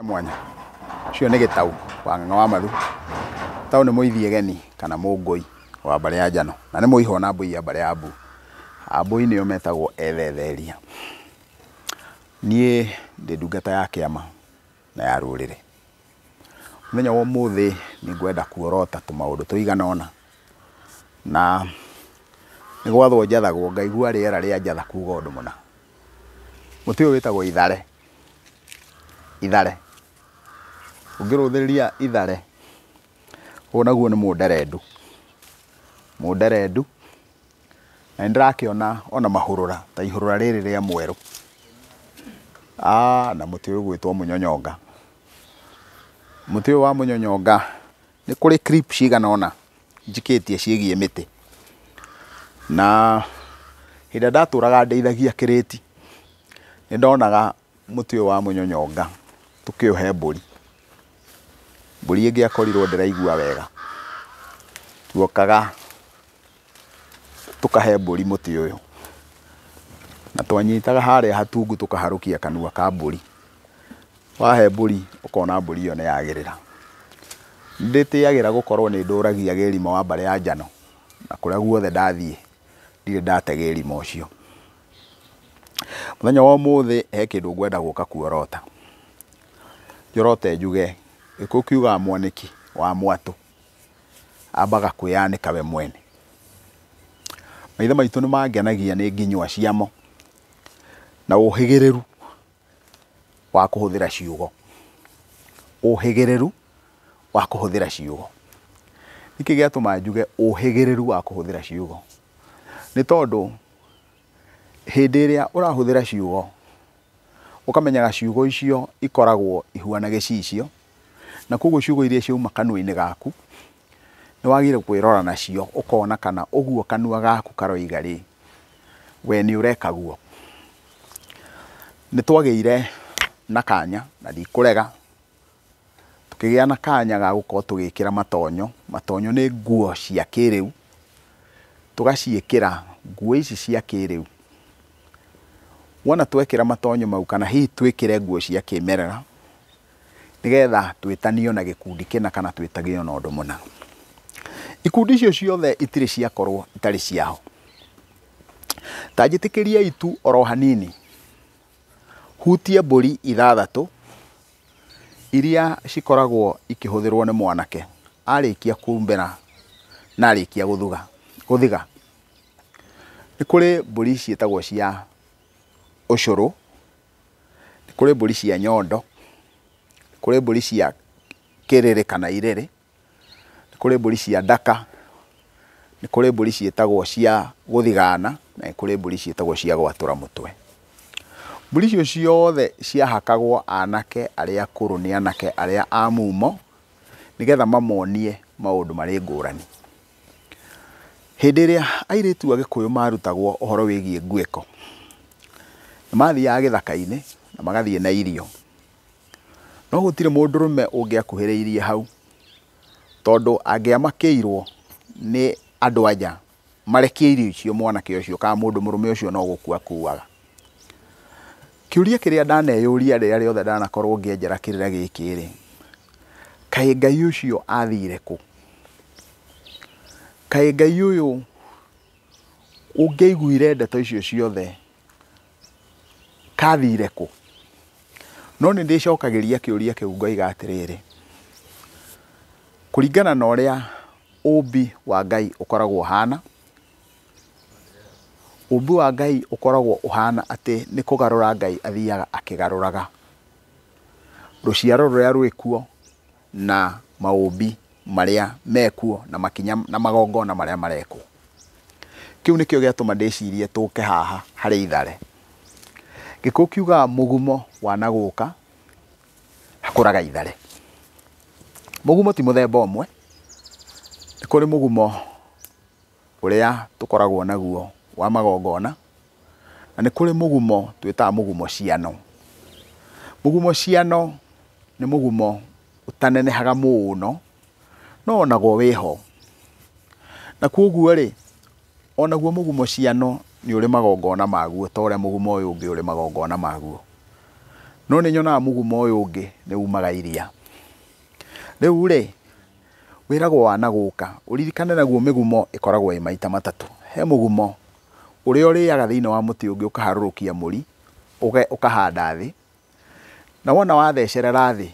Mwanya ũcio nĩ Gĩtau wa Ng'ang'a wa Maru. Gĩtau nĩ mũithiegeni kana mũngũi wa mbarĩ ya Njano na nĩ mũihwa na mbũi ya mbarĩ ya Mbu. Ambũi nĩo metagwo ethetheria. Niĩ ndĩ ndungata ya kĩama na ya rũrĩrĩ. Mũthenya wa ũmũthĩ nĩ ngwenda kuorota tũmaũndũ tũigana ũna na nĩ gwathwo njathagwo ngaigua rĩera rĩa njatha kuga ũndũ mũna. Mũtĩ ũyũ wĩtagwo ithare. Ithare. Ũngĩrũthĩrĩria ithare, ũyũ naguo nĩ mũnderendu. Mũnderendu, na nĩndĩrakĩona ona mahũrũra ta ihũrũra rĩrĩ rĩa mwerũ. Na mũtĩ ũyũ ũgwĩtwo mũnyonyonga. Mũtĩ ũyũ wa mũnyonyonga nĩ kũrĩ clip cigana ũna njikĩtie ciĩgiĩ mĩtĩ. Na hĩndĩ ĩrĩa ndatũraga ndĩithagia kĩrĩti, nĩ ndonaga mũtĩ ũyũ wa mũnyonyonga tũkĩũhe mbũri. Mbũri ĩngĩakorirwo ndĩraigua wega, tuokaga tũkahe mbũri mũtĩ ũyũ. Na twanyitaga harĩa hatungu tũkaharũkia kanua ka mbũri. Wahe mbũri ũkona mbũri ĩyo nĩ yagĩrĩra. Nĩ ndĩtĩagĩra gũkorwo nĩ ndũragia gĩrima wa mbarĩ ya Njano na kũrĩa guothe ndathiĩ ndirĩ ndate gĩrima ũcio. Mũthenya wa ũmũthĩ he kĩndũ ngwenda gũka kuorota. Njorote njuge Gĩkũyũ kiugaga mwanĩki wa mwatũ ambaga kwĩyanĩka we mwene. Maithe maitũ nĩ mangenagia nĩ nginyua ciamo na ũhĩgĩrĩru wa kũhũthĩra ciugo. Ũhĩgĩrĩru wa kũhũthĩra ciugo. Nĩkĩ gĩatũma njuge ũhĩgĩrĩru wa kũhũthĩra ciugo? Nĩ tondũ hĩndĩ ĩrĩa ũrahũthĩra ciugo ũkamenyaga ciugo icio ikoragwo ihuana gĩcicio, na koguo ciugo iria ciauma kanua-inĩ gaku nĩ wagĩrĩire kwĩrora nacio ũkona kana ũguo kanua gaku karoiga rĩ, we nĩ ũreka guo. Nĩ twagĩire na kanya na ndikũrega, tũkĩgĩa na kanya ga gũkorwo tũgĩkĩra matonyo. Matonyo nĩ nguo cia kĩrĩu, tũgaciĩkĩra nguo ici cia kĩrĩu. Wona twekĩra matonyo mau kana hihi twĩkĩre nguo cia kĩmerera nĩgetha twĩtanio na gĩkundi kĩna kana twĩtanio na ũndũ mũna. Ikundi icio ciothe itirĩ ciakorwo itarĩ ciao. Ta njĩtĩkĩriei tu oro hanini hutie mbũri ithathatũ iria cikoragwo ikĩhũthĩrwo nĩ mwanake arĩkia kumbĩra na arĩkia gũthiga. Nĩ kũrĩ mbũri ciĩtagwo cia ũcũrũ, nĩ kũrĩ mbũri cia nyondo, nĩ kũrĩ mbũri cia kĩrĩrĩ kana irĩrĩ, nĩ kũrĩ mbũri cia ndaka, nĩ kũrĩ mbũri ciĩtagwo cia gũthigana, na nĩ kũrĩ mbũri ciĩtagwo cia gwatũra mũtwe. Mbũri icio ciothe ciahakagwo anake arĩa akũrũ nĩ anake arĩa a mumo nĩgetha mamonie maũndũ marĩ ngũrani. Hĩndĩ ĩrĩa airĩtu a Gĩkũyũ marutagwo ũhoro wĩgiĩ nguĩko, nĩ mathiaga gĩthaka-inĩ na magathiĩ na irio. No gũtirĩ mũndũrũme ũngĩakuhĩrĩirie hau tondũ angĩamakĩirwo nĩ andũ a nja marekie irio icio mwanake ũcio kana mũndũ mũrũme ũcio no gũkua akuaga. Kĩũria kĩrĩa ndaneyũria rĩrĩa rĩothe ndanakorwo ngĩenjera kĩrĩra gĩkĩ rĩ, kaĩ Ngai ũcio athire kũ? Kaĩ Ngai ũyũ ũngĩaiguire ndeto icio ciothe kathire kũ? No nĩ ndĩcokagĩria kĩũria kĩu ngoiga atĩrĩrĩ, kũringana na ũrĩa ũmbi wa Ngai ũkoragwo ũhana, ũmbi wa Ngai ũkoragwo ũhana atĩ nĩ kũgarũra Ngai athiaga akĩgarũraga rũciaro rũrĩa rwĩkuo na maũmbi marĩa mekuo na makinya na magongona marĩa marekwo. Kĩu nĩkĩo gĩatũma ndĩcirie tũke haha harĩ ithare. Gĩkũyũ kiugaga mũgumo wanagũka hakũraga ithare. Mũgumo ti mũthemba ũmwe, nĩ kũrĩ mũgumo ũrĩa tũkoragwo naguo wa magongona na nĩ kũrĩ mũgumo twĩtaga mũgumo ciano. Mũgumo ciano nĩ mũgumo ũtanenehaga mũno no onaguo wĩho. Na koguo rĩ, onaguo mũgumo ciano nĩ ũrĩ magongona maguo ta ũrĩa mũgumo ũyũ ũngĩ ũrĩ magongona maguo. No nĩ nyonaga mũgumo ũyũ ũngĩ nĩ umaga iria. Rĩu rĩ, wĩragwo wanagũka, ũririkane naguo mĩgumo ĩkoragwo ĩ maita matatũ. He mũgumo ũrĩa ũrĩaga thĩinĩ wa mũtĩ ũngĩ ũkaharũrũkia mũri, ũkahanda thĩ, na wona wathecerera thĩ,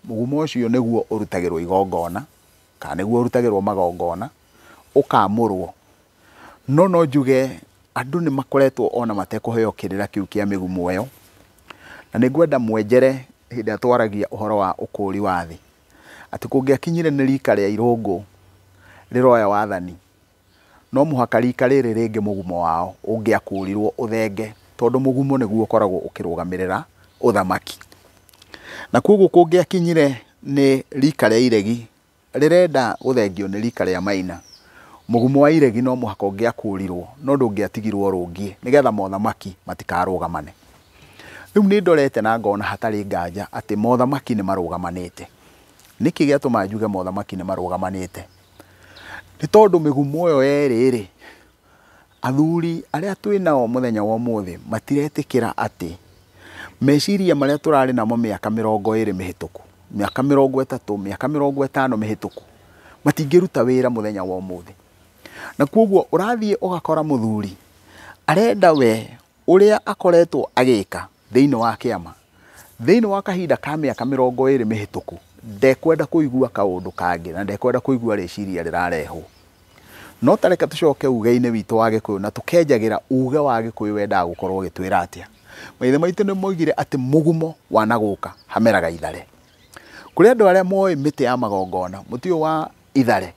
mũgumo ũcio nĩguo ũrutagĩrwo igongona, kana nĩguo ũrutagĩrwo magongona, ũkamũrwo. No no njuge andũ nĩ makoretwo ona matekũheo kĩrĩra kĩu kĩa mĩgumo ĩyo, na nĩ ngwenda mwenjere hĩndĩ ĩrĩa twaragia ũhoro wa ũkũri wa thĩ, atĩ kũngĩakinyire nĩ rika rĩa irũngũ rĩroya wathani, no mũhaka rika rĩrĩ rĩngĩ mũgumo wao ũngĩakũrirwo ũthenge, tondũ mũgumo nĩguo ũkoragwo ũkĩrũgamĩrĩra ũthamaki. Na koguo kũngĩakinyire nĩ rika rĩa iregi rĩrenda gũthengio nĩ rika rĩa maina, mũgumo wa iregi no mũhaka ũngĩakũrirwo, no ndũngĩatigirwo rũngiĩ, nĩgetha mothamaki matikarũgamane. Rĩu nĩ ndorete na ngona hatarĩ nganja atĩ mothamaki nĩ marũgamanĩte. Nĩkĩ gĩatũma njuge mothamaki nĩ marũgamanĩte? Nĩ tondũ mĩgumo ĩyo yerĩ rĩ, athuri arĩa twĩnao mũthenya wa ũmũthĩ matiretĩkĩra atĩ meciria marĩa tũrarĩ namo mĩaka 20 mĩhĩtũku, mĩaka 30, mĩaka 50 mĩhĩtũku, matingĩruta wĩra mũthenya wa ũmũthĩ. Na koguo ũrathiĩ ũgakora mũthuri arenda we ũrĩa akoretwo agĩka thĩinĩ wa kĩama, thĩinĩ wa kahinda ka mĩaka 20 mĩhĩtũku, ndekwenda kũigua kaũndũ kangĩ na ndekwenda kũigua rĩciria rĩrarehwo. No ta reke tũcoke uge-inĩ witũ wa Gĩkũyũ na tũkenjagĩra uge wa Gĩkũyũ wendaga gũkorwo ũgĩtwĩra atĩa. Maithe maitũ nĩ moigire atĩ mũgumo wanagũka hameraga ithare. Kũrĩ andũ arĩa moĩ mĩtĩ ya magongona, mũtĩ ũyũ wa ithare,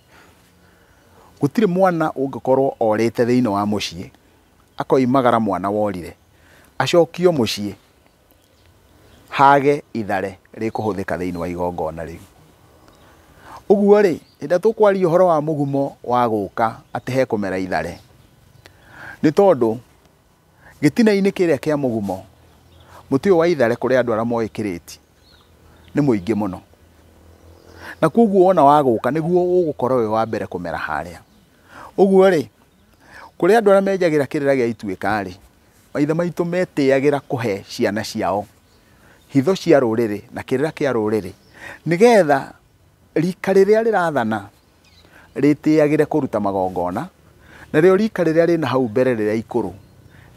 gũtirĩ mwana ũngĩkorwo orĩte thĩinĩ wa mũciĩ, akoimagara mwana worire, acokio mũciĩ, hage ithare rĩkũhũthĩka thĩinĩ wa igongona rĩu. Ũguo rĩ, hĩndĩ ĩrĩa tũkwaria ũhoro wa mũgumo wa gũka atĩ hekũmera ithare, nĩ tondũ gĩtina-inĩ kĩrĩa kĩa mũgumo, mũtĩ ũyũ wa ithare kũrĩ andũ arĩa moĩ kĩrĩti, nĩ mũingĩ mũno. Na koguo wona wa gũka nĩguo ũgũkorwo wĩ wa mbere kũmera harĩa. Ũguo rĩ, kũrĩ andũ arĩa menjagĩra kĩrĩra gĩa ituĩka rĩ, maithe maitũ metĩagĩra kũhe ciana ciao hitho cia rũrĩrĩ na kĩrĩra kĩa rũrĩrĩ, nĩgetha rika rĩrĩa rĩrathana rĩtĩagĩre kũruta magongona, narĩo rika rĩrĩa rĩna hau mbere rĩrĩa ikũrũ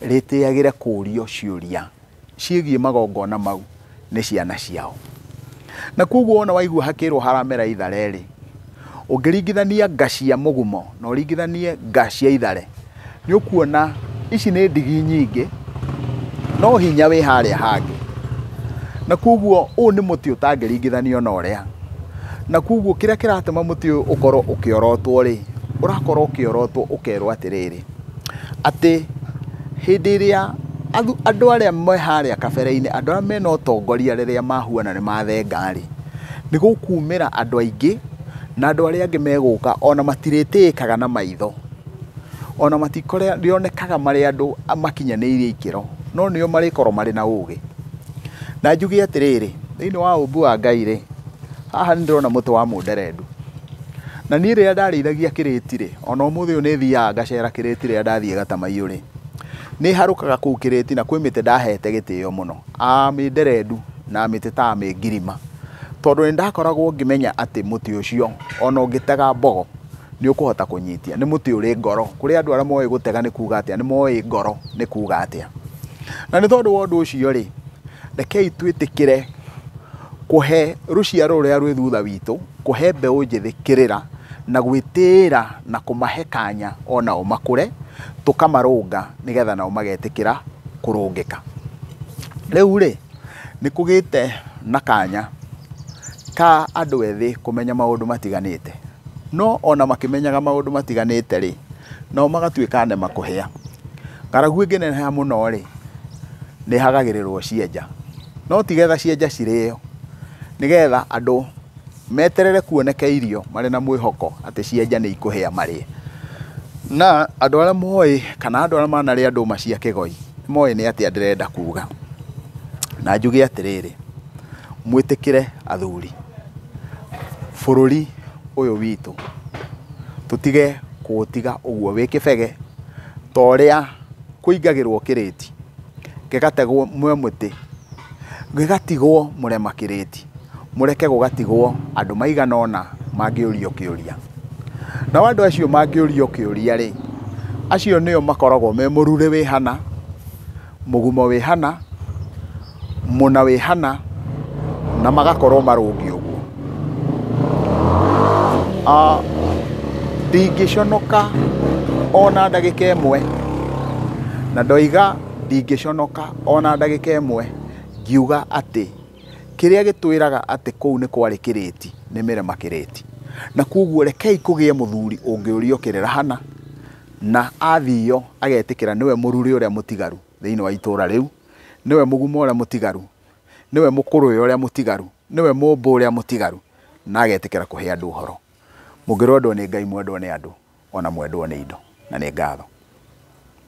rĩtĩagĩre kũũrio ciũria ciĩgiĩ magongona mau nĩ ciana ciao. Na koguo wona waigua hakĩrwo haramera ithare rĩ, ũngĩringithania nga cia mũgumo na ũringithanie nga cia ithare, nĩ ũkuona ici nĩ ndigi nyingĩ, no hinya wĩ harĩa hangĩ. Na koguo ũyũ nĩ mũtĩ ũtangĩringithanio na ũrĩa. Na koguo kĩrĩa kĩratũma mũtĩ ũyũ ũkorwo ũkĩorotwo rĩ, ũrakorwo ũkĩorotwo ũkerwo atĩrĩrĩ, atĩ hĩndĩ ĩrĩa andũ arĩa me harĩa kabere-inĩ, andũ arĩa mena ũtongoria rĩrĩa mahuana nĩ mathenga rĩ, nĩ gũkumĩra andũ aingĩ na andũ arĩa angĩ megũka ona matirĩtĩĩkaga na maitho, ona matikorionekaga marĩ andũ makinyanĩirie ikĩro, no nĩo marĩkorwo marĩ na ũgĩ. Na njuge atĩrĩrĩ, thĩinĩ wa ũmbi wa Ngai rĩ, haha nĩ ndĩrona mũtĩ wa mũnderendu. Na niĩ rĩrĩa ndarĩithagia kĩrĩti rĩ, ona ũmũthĩ ũyũ nĩ thiaga ngacera kĩrĩti rĩrĩa ndathiĩ Gatamaiyũ rĩ, nĩ harũkaga kũu kĩrĩti na kwĩ mĩtĩ ndahete gĩtĩo mũno, a mĩnderendu na mĩtĩ ta mĩngirima, tondũ nĩ ndakoragwo ngĩmenya atĩ mũtĩ ũcio ona ũngĩtega mbogo nĩ ũkũhota kũnyitia, nĩ mũtĩ ũrĩ ngoro. Kũrĩ andũ arĩa moĩ gũtega nĩ kuga atĩa, nĩ moĩ ngoro nĩ kuga atĩa. Na nĩ tondũ wa ũndũ ũcio rĩ, rekei twĩtĩkĩre kũhe rũciaro rũrĩa rwĩ thutha witũ, kũhe mbeũ njĩthĩ kĩrĩra na gwĩtĩĩra na kũmahe kanya onao makũre, tũkamarũnga nĩgetha nao magetĩkĩra kũrũngĩka. Rĩu rĩ, nĩ kũgĩte na kanya ka andũ ethĩ kũmenya maũndũ matiganĩte, no ona makĩmenyaga maũndũ matiganĩte rĩ, nao magatuĩka nema kũhĩa. Ng'aragu ĩngĩneneha mũno rĩ, nĩ ĩhagagĩrĩrwo cienja, no ti getha cienja cirĩo, nĩgetha andũ meterere kuoneke irio marĩ na mwĩhoko atĩ cienja nĩ ikũhĩa marĩe. Na andũ arĩa moĩ kana andũ arĩa manarĩa ndũma cia kĩgoi moĩ nĩ atĩa ndĩrenda kuga. Na njuge atĩrĩrĩ, mwĩtĩkĩre athuri, bũrũri ũyũ witũ tũtige kũũtiga ũguo wĩ kĩbege, ta ũrĩa kũingagĩrwo kĩrĩti gĩgategwo mwe mũtĩ. Gĩgatigwo mũrema kĩrĩti, mũreke gũgatigwo andũ maigana ũna mangĩũrio kĩũria. Nao andũ acio mangĩũrio kĩũria rĩ, acio nĩo makoragwo me mũrurĩ wĩ hana, mũgumo wĩ hana, mũna wĩ hana, na magakorwo marũngiĩ ũguo. Ndingĩconoka ona ndagĩka ĩmwe, na ndoiga ndingĩconoka ona ndagĩka ĩmwe ngiuga atĩ kĩrĩa gĩtwĩraga atĩ kũu nĩ kwarĩ kĩrĩti nĩ mĩrema kĩrĩti. Na koguo rekei kũgĩe mũthuri ũngĩũrio kĩrĩra hana na athio agetĩkĩra nĩwe mũrurĩ ũrĩa mũtigaru thĩinĩ wa itũra rĩu, nĩwe mũgumo ũrĩa mũtigaru, nĩwe mũkũrũĩ ũrĩa mũtigaru, nĩwe mũmbũ ũrĩa mũtigaru, na agetĩkĩra kũhe andũ ũhoro. Mũngĩrwendwo nĩ Ngai mwendwo nĩ andũ, ona mwendwo nĩ indo. Na nĩ ngatho.